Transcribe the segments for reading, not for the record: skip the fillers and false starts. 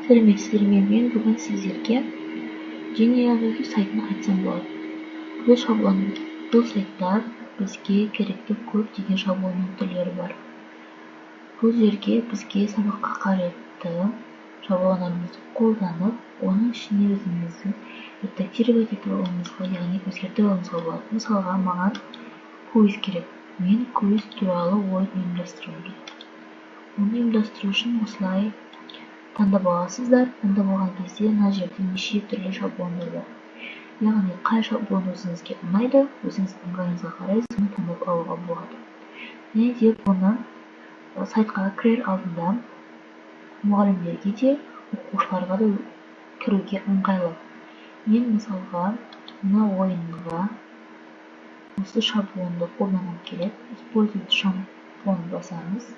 Сәлеметсіздер ме? Мен бүгін сіздерге Genially сайтын айтсам болады. Бұл сайтта бізге керекті көптеген шаблонның түрлері бар. Бұл жерге бізге сабаққа қажетті шаблондарымызды қолданып, оның ішіне өзімізді редактировать етіп алуымызға, яғни өзгертіп алуымызға болады. Мысалға, маған квиз керек. Мен квиз туралы ойын ұйымдастырғым келеді. Оны ұйымдастыру үшін осылай таңдап аласыздар. Таңдап алған кезде мына жерде неше түрлі шаблондар бар. Яғни қай шаблон өзіңізге ұнайды, өзіңіз ыңғайыңызға қарай соны таңдап алуға болады. Және де бұны сайтқа кірер алдында мұғалімдерге де, оқушыларға да кіруге ыңғайлы. Мен мысалға мына ойынға осы шаблонды қолданғым келеді. Использовать шаблон басамыз.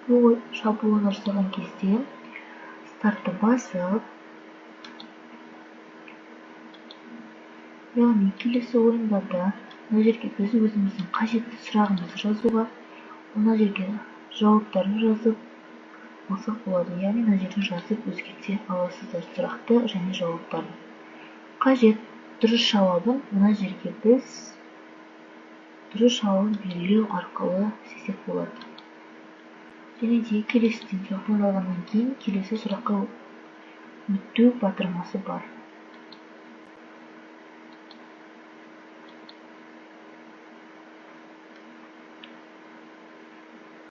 Бұл шаблонды жасаған кезде стартты басып, яғни келесі ойындарда мына жерге біз өзіміздің қажетті сұрағымызды жазуға, мына жерге жауаптарын жазып алсақ болады. Яғни мына жерде жазып өзгерте аласыздар сұрақты және жауаптарын. Қажет дұрыс жауабын мына жерге біз дұрыс жауабын белгілеу арқылы істесек болады. Және де келесіден сұрақ таңдалғаннан кейін келесі сұраққа өту батырмасы бар.